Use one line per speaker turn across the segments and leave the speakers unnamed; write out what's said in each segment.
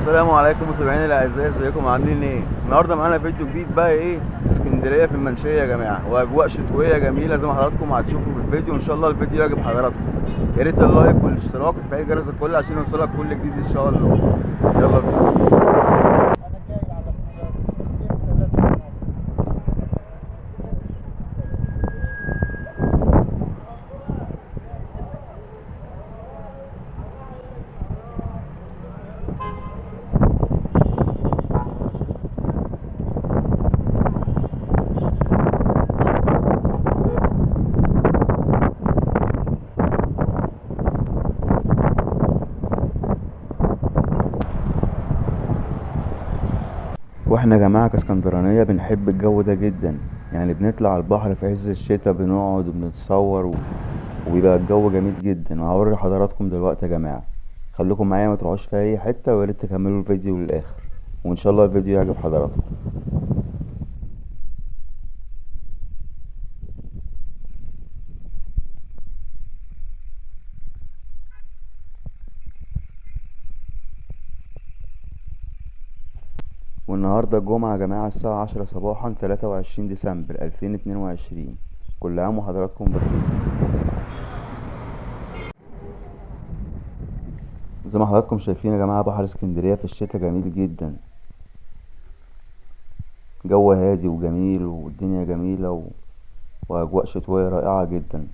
السلام عليكم متابعينا الاعزاء، ازيكم عاملين ايه؟ النهارده معانا فيديو جديد بقى ايه اسكندرية في المنشيه يا جماعة، واجواء شتوية جميلة زي ما حضراتكم هتشوفوا في الفيديو. ان شاء الله الفيديو يعجب حضراتكم، يا ريت ال like والاشتراك وتفعيل جرس الكل عشان يوصلك كل جديد ان شاء الله. يلا بينا. واحنا يا جماعة كاسكندرانيه بنحب الجو ده جدا، يعني بنطلع على البحر في عز الشتاء، بنقعد وبنتصور وبيبقى الجو جميل جدا. وهوري حضراتكم دلوقتي يا جماعة، خليكم معايا ما تروحوش في اي حتة، ويا ريت تكملوا الفيديو للاخر، وان شاء الله الفيديو يعجب حضراتكم. والنهارده الجمعة يا جماعة الساعة 10 صباحا 23 ديسمبر 2022. كل عام وحضراتكم بخير. زي ما حضراتكم شايفين يا جماعة بحر اسكندرية في الشتاء جميل جدا، جو هادي وجميل والدنيا جميلة وأجواء شتوية رائعة جدا.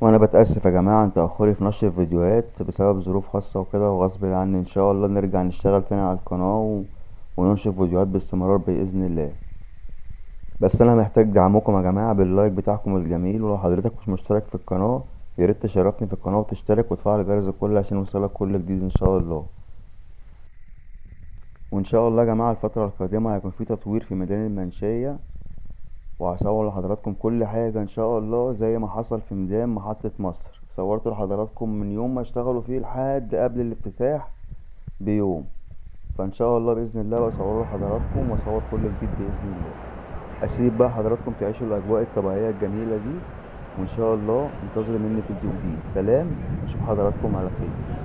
وانا بتأسف يا جماعة عن تأخري في نشر الفيديوهات بسبب ظروف خاصة وكده وغصب عني. ان شاء الله نرجع نشتغل تاني على القناة وننشر فيديوهات باستمرار بإذن الله. بس انا محتاج دعمكم يا جماعة بال like بتاعكم الجميل، ولو حضرتك مش مشترك في القناة يا ريت تشرفني في القناة وتشترك وتفعل جرس الكل عشان يوصلك كل جديد ان شاء الله. وان شاء الله يا جماعة الفترة القادمة هيكون في تطوير في ميدان المنشية، وهصور لحضراتكم كل حاجة ان شاء الله زي ما حصل في ميدان محطة مصر. صورت لحضراتكم من يوم ما اشتغلوا فيه لحد قبل الافتتاح بيوم، فان شاء الله بإذن الله بصور لحضراتكم واصور كل جديد بإذن الله. اسيب بقى حضراتكم تعيشوا الاجواء الطبيعية الجميلة دي، وان شاء الله انتظروا مني فيديو جديد. سلام، اشوف حضراتكم على خير.